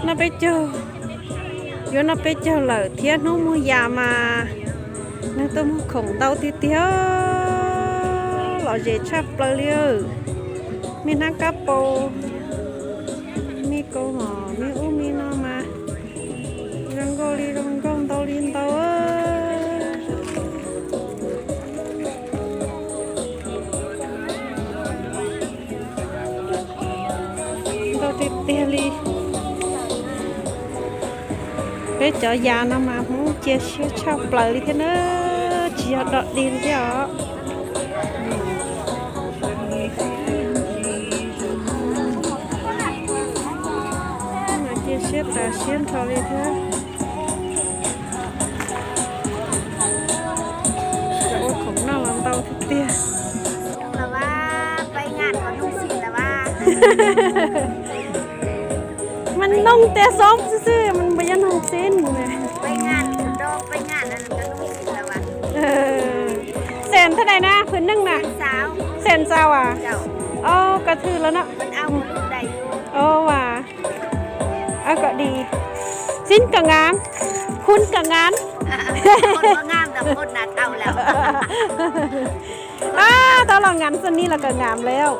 Noj peb caug, yuav noj peb caug lawm thiab, hnub muag yas mas neeg tuaj muag khoom ntau tiag tiag, lom zem tshaj plaws li. Me hnab kab paus, me kaus mom, me ub me no mas zoo nkauj li zoo nkauj, ntau li ntau. Ntau tiag tiag li. Peb cov yas no mas Hmoob cia siab tshaj plaws li thiab na, tsis yog dog dig li thiab os. Mas cia siab tas siab nrho li thiab. Cov ua khoom noj los ntau tiag tiag. Mas noog tias xoob xwb xwb, mas npam yog noog xib. Xees thaj dais na, phwm neej na. Xees xaus as? O, koj thwj los no. O, vas. Koj di. Xib koj ngam. Khun koj ngam. Tau los ngam xwb ni los koj ngam lawm.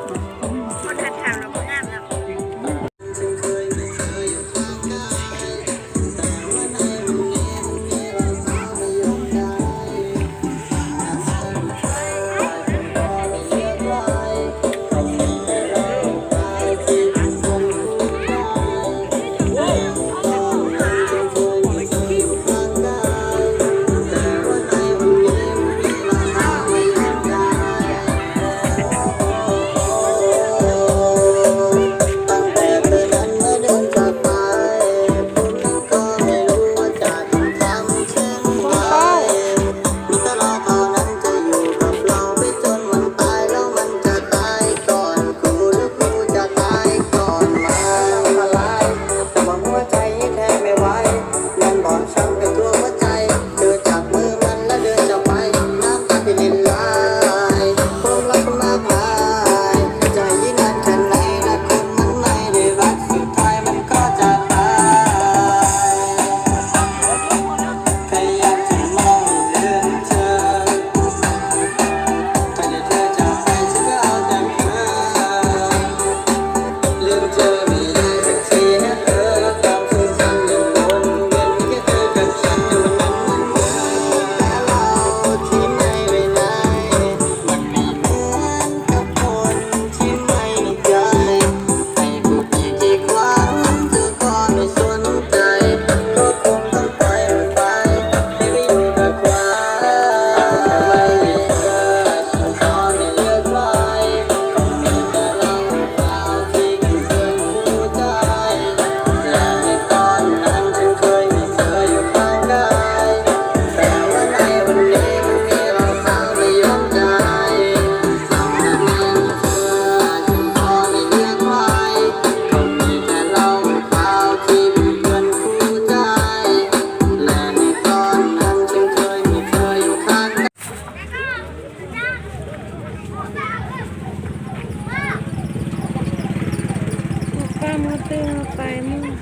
Pab muab twj muab tais muag.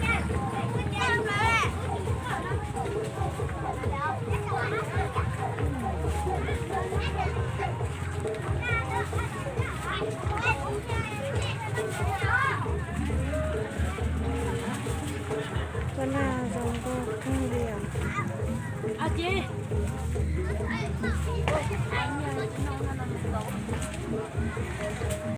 Koj laj zoo nkauj kawg li os.